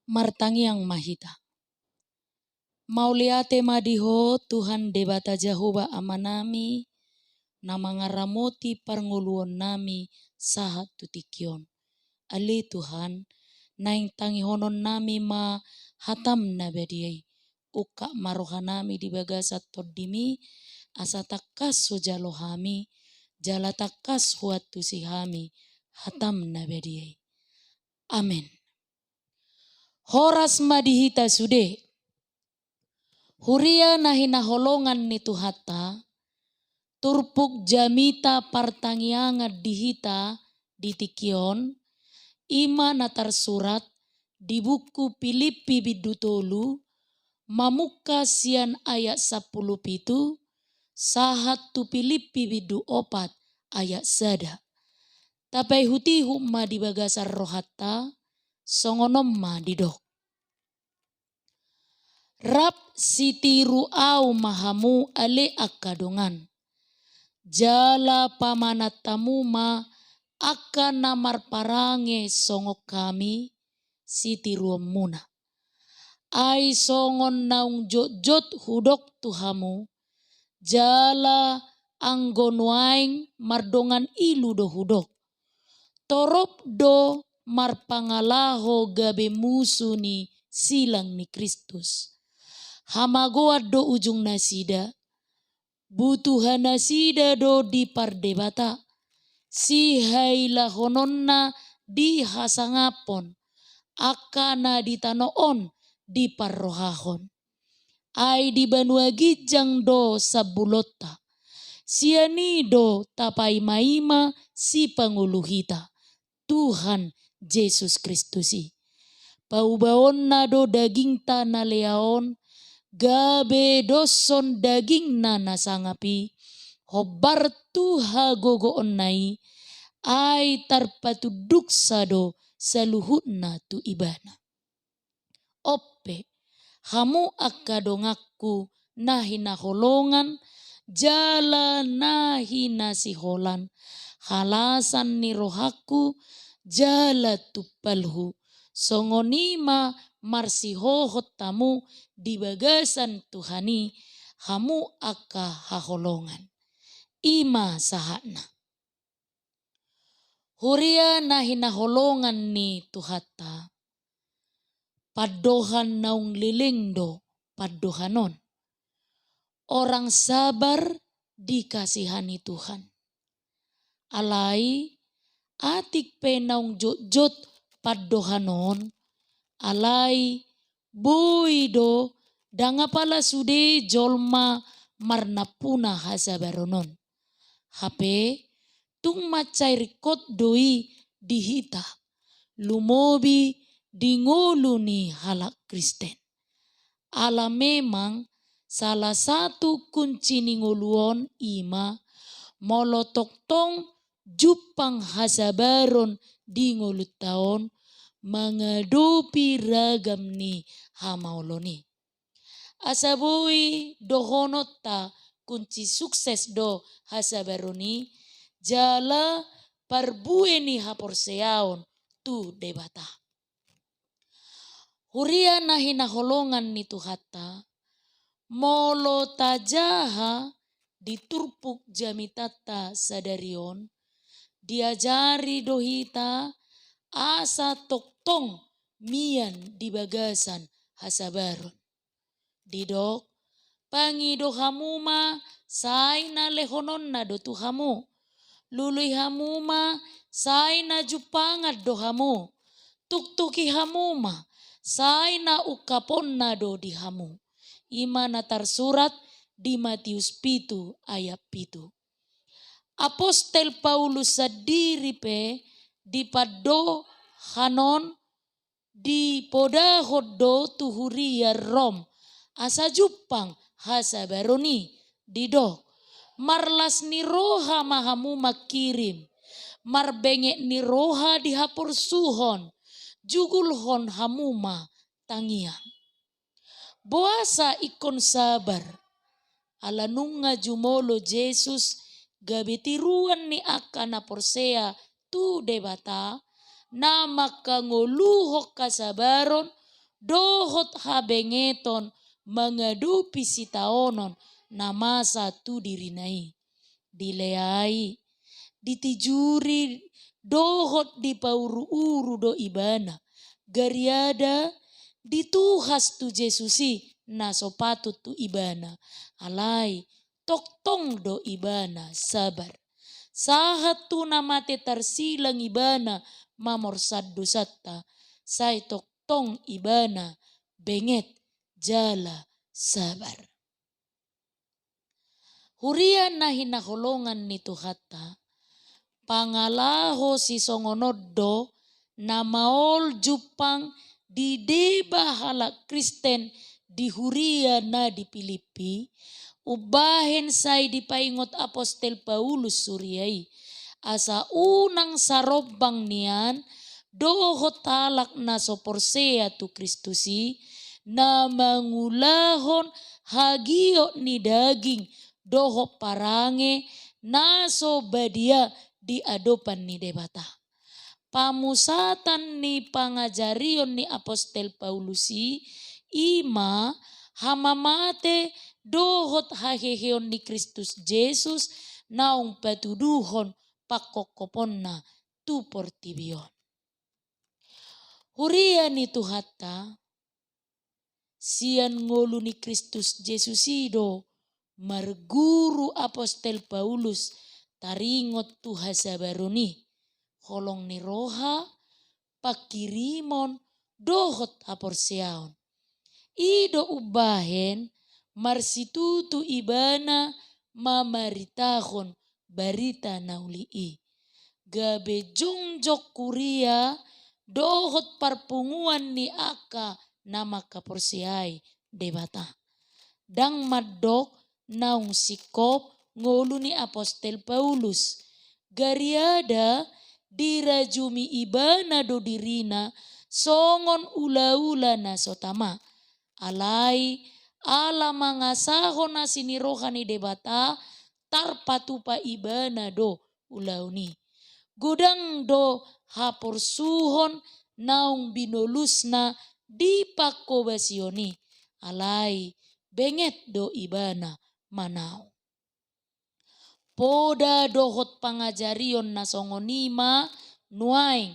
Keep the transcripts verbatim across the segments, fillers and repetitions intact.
Martangiang ma hita. Mauliate ma di Ho Tuhan Debata Jahowa Amanami, na mangaramoti parngoluonnami sahat tu tingki on. Ale Tuhan, naeng tangihononnami ma hataM na badia i. Ungkap ma rohanami di bagasan TondiMi, asa tangkas hujalo hami, jala tangkas huantusi hami hataM na badia i. Amen. Horas ma di hita sude. Huria na hinaholongan ni Tuhanta, turpuk jamita partangiangan di hita di tingki on, i ma na tarsurat di buku Pilippi bindu tolu, mamungka sian ayat sampulu pitu, sahat tu Pilippi bindu opat ayat sada. Tapaihutihut ma di bagasan rohanta, songon on ma didok. Rap sitiru ahu ma hamu ale angka dongan. Jala pamanat hamu ma angka na marparange songon hami sitiruonmuna. Ai songon naung jotjot hudok tu hamu, jala anggo nuaeng mardongan ilu do hudok. Torop do marpangalaho gabe musu ni silang ni Kristus. Hamagoan do ujungnasida, butuhanasida do dipardebata, sihailahononna dihasangapon, angka na di tano on diparrohahon. Ai di banua ginjang do sambulonta. Sian i do tapaimaima sipangolu hita, Tuhan Jesus Kristus i. Paubaonna do dagingta na lea on, gabe doshon dagingna na sangap i, hombar tu hagogoonna i, ai tarpatunduksa do saluhutna tu Ibana. On pe, hamu angka donganku na hinaholongan, jala na hinasiholan, halasan ni rohangku, jala tumpalhu, songon i ma marsihohot hamu di bagasan Tuhan i, hamu angka haholongan. I ma sahatna. Huria na hinaholongan ni Tuhanta, pandohan naung leleng do pandohan on. Orang sabar dikasihani Tuhan. Alai, atik pe naung jotjot pandohan on, alai boi do ndang apala sude jolma marnampuna hasabaron on. Hape, tung mansai ringkot do i di hita, lumobi di ngolu ni halak Kristen. Ala memang salah satu kunci ni ngolu on i ma, molo tongtong jumpang hasabaron di ngolunta on, mangadopi ragam ni hamaolon i. Asa boi dohononta kunci sukses do hasabaron i, jala parbue ni haporseaon tu Debata. Huria na hinaholongan ni Tuhanta, molo tajaha di turpuk jamitanta sadari on, diajari do hita asa tongtong mian di bagasan hasabaron. Didok, pangido hamu ma sai na lehononna do tu hamu. Lului hamu ma sai na jumpangan do hamu. Tuktuki hamu ma sai na ungkaponna do di hamu. I ma na tarsurat di Matius pitu ayat pitu. Apostel Paulus sandiri pe di pandohan on dipodahon do tu huria Rom, asa jumpang hasabaron i, didok, marlas ni roha ma hamu mangkirim, marbenget ni roha di haporsuhon, jugulhon hamu ma tangiang. Boasa ingkon sabar? Ala nunga jumolo Jesus gabe tiruan ni angka na porsea tu Debata, na mangkangoluhon hasabaron dohot habengeton mangadopi sitaonon na masa tu dirina i. Dileai, ditijuri dohot dipauruuru do ibana. Gariada dituhas tu Jesus i na so patut tu ibana. Alai tongtong do ibana sabar. Sahat tu na mate tarsilang ibana mamorsan dosanta, sai tongtong ibana benget jala sabar. Huria na hinaholongan ni Tuhanta, pangalaho sisongon on do na maol jumpang di deba halak Kristen di huria na di Pilippi, umbahen sai dipaingot apostel Paulus huria i, asa unang sarombang nian dohot halak na so porsea tu Kristus i, na mangulahon hagiot ni daging dohot parange na so badia di adopan ni Debata. Pamusatan ni pangajarion ni apostel Paulus i, i ma hamamate dohot haheheon ni Kristus Jesus naung patuduhon pangkophoponna tu portibi on. Huria ni Tuhanta, sian ngolu ni Kristus Jesus i do marguru apostel Paulus taringot tu hasabaron i, holong ni roha, pangkirimon dohot haporseaon. I do umbahen marsitutu ibana mamaritahon barita na uli i. Gabe jongjong huria dohot parpunguan ni angka na mangkaporseai Debata. Ndang mandok naung singkop ngolu ni apostel Paulus. Gariada dirajumi ibana do dirina songon ulaula na so tama. Alai ala mangasahon asi ni roha ni Debata, tarpatupa ibana do ulaon i. Godang do haporsuhon naung binolusna di pangkobasion i, alai benget do ibana manaon. Poda dohot pangajarion na songon i ma nuaeng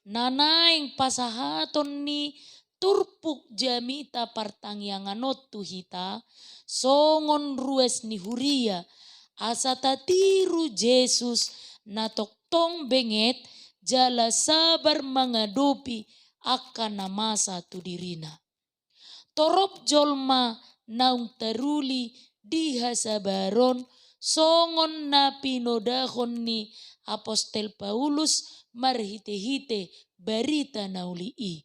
na naeng pasahaton ni turpuk jamita partangiangan on tu hita, songon ruas ni huria, asa tatiru Jesus na tongtong benget jala sabar mangadopi angka na masa tu dirina. Torop jolma naung taruli di hasabaron songon na pinodahon ni apostel Paulus marhitehite barita na uli i.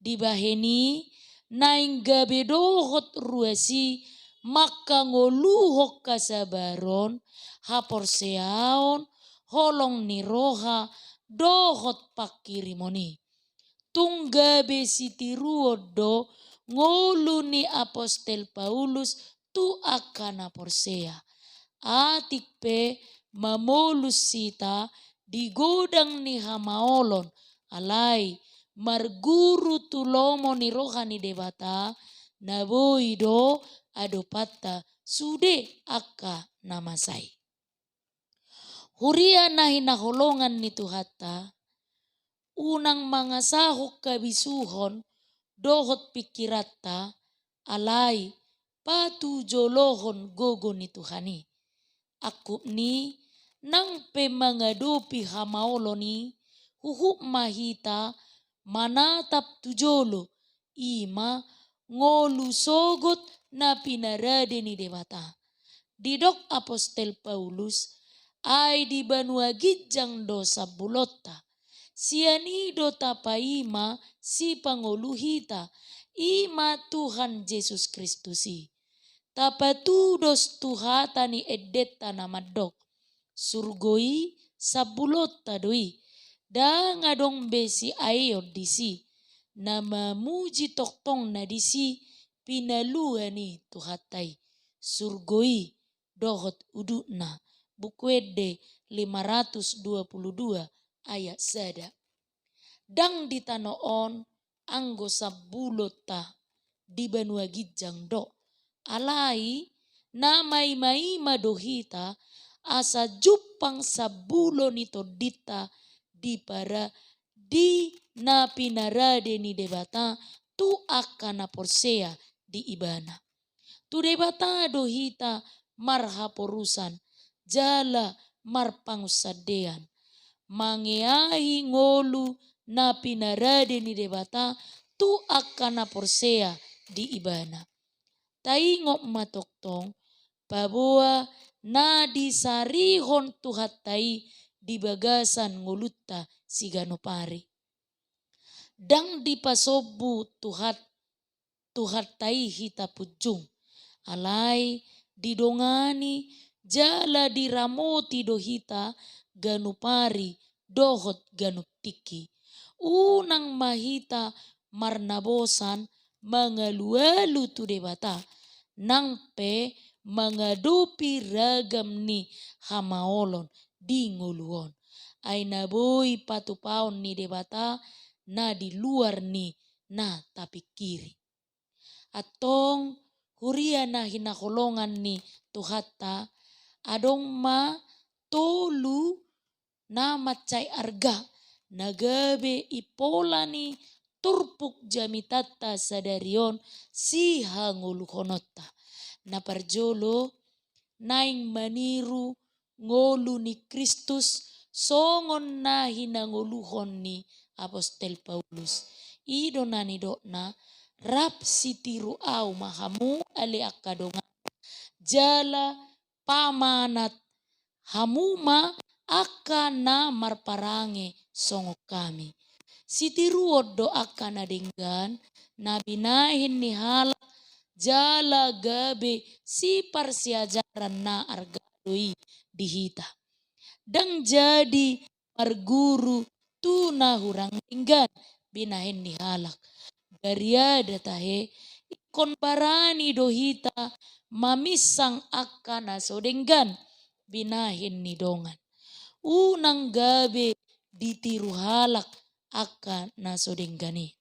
Dibahen i naeng gabe dohot ruas i mangkangoluhon hasabaron, haporseaon, holong ni roha dohot pangkirimon i. Tung gabe sitiruon do ngolu ni apostel Paulus tu angka na porsea. Atik pe mamolus hita di godang ni hamaolon, alai marguru tu lomo ni roha ni Debata, na boi do adopanta sude angka na masa i. Huria na hinaholongan ni Tuhanta, unang mangasahon habisuhon dohot pingkiranta, alai patujolohon gogo ni Tuhan i. Angkup ni nang pe mangadopi hamaolon i, huhut ma hita manatap tu jolo, i ma ngolu sogot na pinarade ni Debata. Didok apostel Paulus, ai di banua ginjang do sambulonta. Sian i do tapaima sipangolu hita, i ma Tuhan Jesus Kristus i. Tapatudos tu hata ni endenta na mandok, surgo i sambulonta do i, ndang adong be siaeon disi, na mamuji tongtong na disi pinalua ni Tuhanta i. Surgo i dohot udutna. Buku Ende lima ratus dua puluh dua ayat sada. Ndang di tano on anggo sambulonta di banua ginjang do. Alai na maimaima do hita asa jumpang sambulo ni tondinta dipara di na pinarade ni Debata tu angka na porsea di Ibana. Tu Debata do hita marhaporusan jala marpangunsandean, mangeahi ngolu na pinarade ni Debata tu angka na porsea di Ibana. Taingot ma tongtong paboa na disarihon Tuhanta i di bagasan ngolunta siganup ari. Ndang dipasombu Tuhan, Tuhanta i hita punjung. Alai didongani jala diramoti do hita ganup ari dohot ganup tingki. Unang ma hita marnabosan mangalualu tu Debata, nang pe mangadopi ragam ni hamaolon di ngolu on. Ai na boi patupaon ni Debata na di luar ni na tapingkiri. Antong huria na hinaholongan ni Tuhanta, adong ma tolu na mansai arga na gabe impola ni turpuk jamitanta sadari on sihangoluhononta. Na parjolo, naeng maniru ngolu ni Kristus songon na hinangoluhon ni apostel Paulus. I do na nidokna, rap sitiru ahu ma hamu ale angka dongan, jala pamanat hamu ma angka na marparange songon hami. Sitiruon do angka na denggan na binahen ni halak jala gabe siparsiajaran na arga do i di hita. Ndang jadi marguru tu na hurang denggan binahen ni halak. Gariada tahe, ingkon barani do hita maminsang angka na so denggan binahen ni dongan. Unang gabe ditiru halak angka na so denggan i.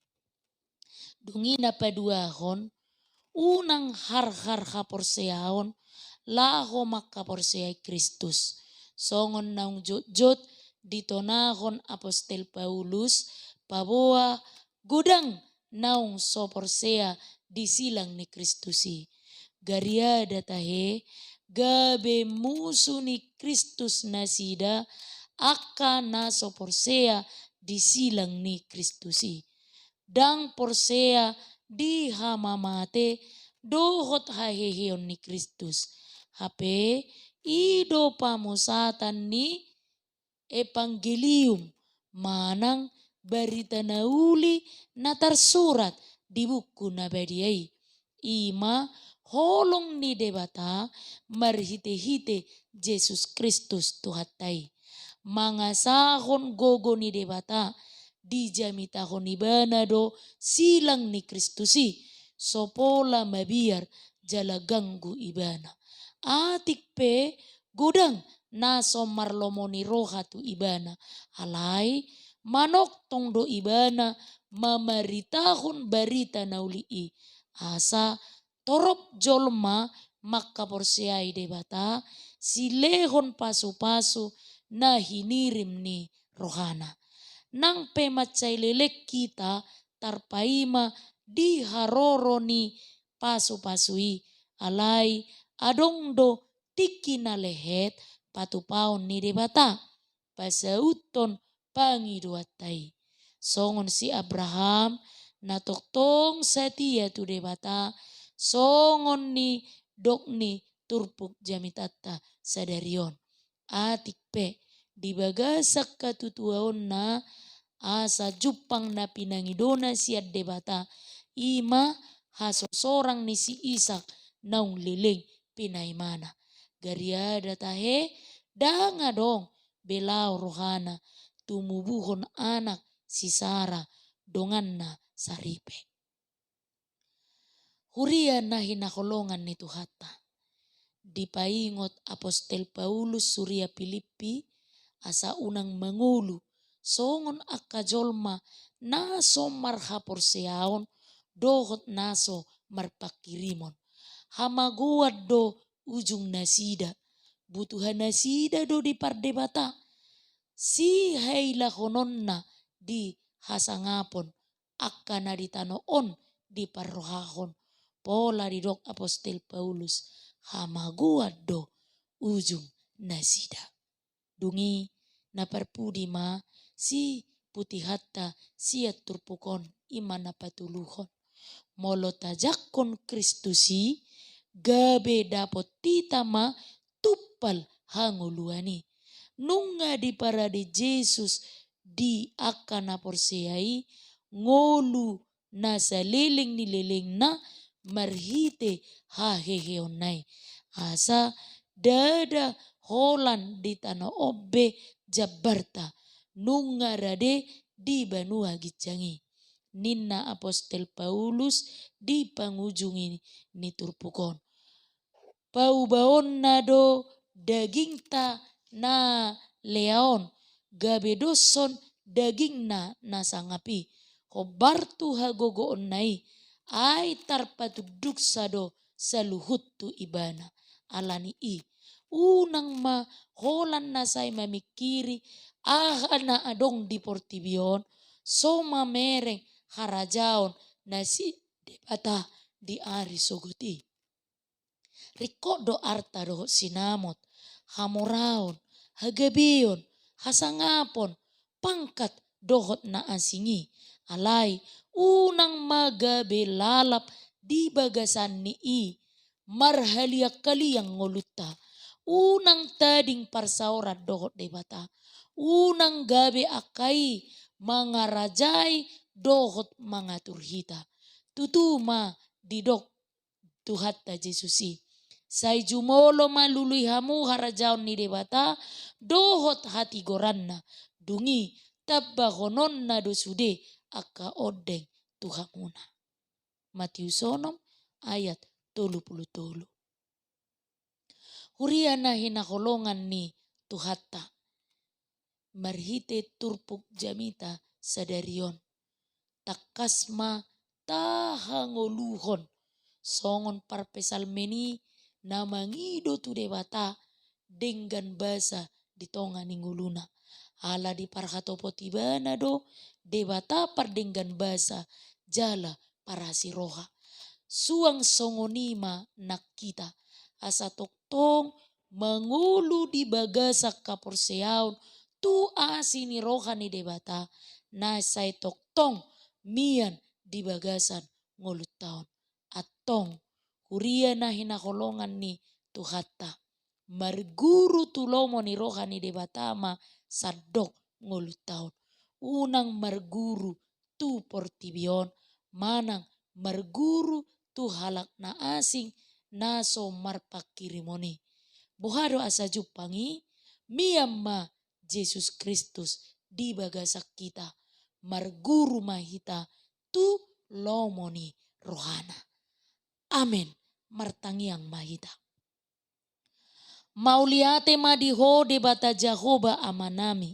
Dung i na paduahon, unang harhar haporseaon laho mangkaporseai Kristus. Songon naung jotjot ditonahon apostel Paulus, paboa godang naung so porsea di silang ni Kristus i. Gariada tahe, gabe musu ni Kristus nasida angka na so porsea di silang ni Kristus i. Ndang porsea di hamamate dohot haheheon ni Kristus. Hape i do pamusatan ni evangelium manang barita na uli na tarsurat di buku na badia i. I ma holong ni Debata marhitehite Jesus Kristus Tuhanta i. Mangasahon gogo ni Debata, dijamitahon Ibana do silang ni Kristus i, so pola mabiar jala ganggu Ibana. Atik pe godang na so marlomo ni roha tu Ibana, alai manongtong do Ibana mamaritahon barita na uli i, asa torop jolma mangkaporseai Debata, silehon pasupasu na hinirim ni rohana. Nang pe mansai leleng hita tarpaima di haroro ni pasupasu i, alai adong do tingki na lehet patupaon ni Debata pasauthon pangidoanta i. Songon si Abraham na tongtong satia tu Debata, songon nidok ni turpuk jamitanta sadari on. Atik pe di bagasan hatutuaonna asa jumpang na pinangidona sian Debata, i ma hasosorang ni si Isak naung leleng pinaimana. Gariada tahe, ndang adong be laho rohana tumubuhon anak si Sara donganna saripe. Huria na hinaholongan ni Tuhanta. Dipaingot apostel Paulus huria Pilippi asa unang mangolu songon angka jolma na so marhaporseaon dohot na so marpanghirimon. Hamagoan do ujung nasida. Butuha nasida do di pardebata. Sihailahononna di hasangapon, angka na di tano on diparrohahon. Pola didok Apostel Paulus, hamagoan do ujung nasida. Dung i na parpudi ma siputihanta sian turpuk on, i ma na patoluhon. Molo tajangkon Kristus i, gabe dapot hita ma tumpal hangoluan i. Nunga diparade Jesus di angka na porsea i ngolu na saleleng ni lelengna marhite haheheonna i. Asa ndada holan di tano on be jambarta, nunga rade di banua ginjang i. Ninna Apostel Paulus di pangujungi ni turpuk on. Paubaonna do dagingta na lea on, gabe doshon dagingna na sangap i. Hombar tu hagogoonna i, ai tarpatunduksa do saluhut tu ibana. Ala ni i, unang ma holan na sai mamingkiri aha na adong di portibi on, so mamereng harajaon na sian Debata di ari sogot i. Ringkot do arta dohot sinamot, hamoraon, hagabeon, hasangapon, pangkat dohot na asing i. Alai, unang ma gabe lalap di bagasan ni i marhaliang-haliang ngolunta. Unang tading parsaoran dohot Debata. Unang gabe angka i mangarajai dohot mangatur hita. Tutu ma didok Tuhanta Jesus i. Sai jumolo ma lului hamu harajaon ni Debata dohot hatigoranna, dung i tambahononna do sude angka ondeng tu hamuna. Matius onom ayat tolu pulu tolu. Huria na hinaholongan ni Tuhanta. Marhite turpuk jamita sadari on, tangkas ma tahangoluhon songon parpsalmen i na mangido tu Debata denggan basa di tonga ni ngoluna. Ala diparhatopot ibana do Debata pardenggan basa jala parasi roha. Suang songon i ma nang hita, asa tongtong mangolu di bagasan haporseaon tu asi ni roha ni Debata, na sai tongtong mian di bagasan ngolunta on. Antong, huria na hinaholongan ni Tuhanta, marguru tu lomo ni roha ni Debata ma sandok ngolunta on. Unang marguru tu portibi on, manang marguru tu halak na asing na so marpanghirimon i. Boha do asa jumpang i? Mian ma Jesus Kristus di bagasan hita, marguru ma hita tu lomo ni rohana. Amen. Martangiang ma hita. Mauliate ma di Ho Debata Jahowa Amanami,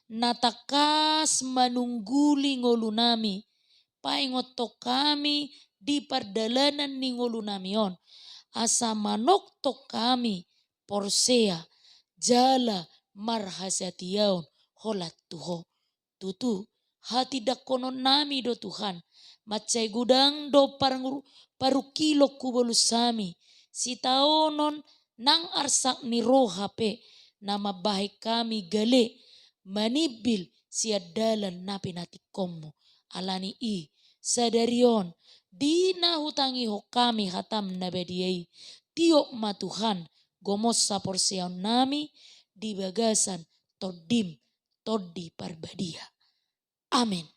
na tangkas manungguli ngolunami, paingothon hami di pardalanan ni ngolunami on, asa manongtong hami porsea jala marhasatiaon holan tu Ho. Tutu, hatindangkononnami do Tuhan, mansai godang do parngur-, parungkilon hubolus hami, sitaonon nang arsak ni roha pe, na mambahen hami gale, manimbil sian dalan na pinatingkonmu. Ala ni i, sadari on, di na hutangihon hami hatam na badia i, tiop ma Tuhan, gomos haporseaonnami, di bagasan Tondim, Tondi Parbadia. Amen.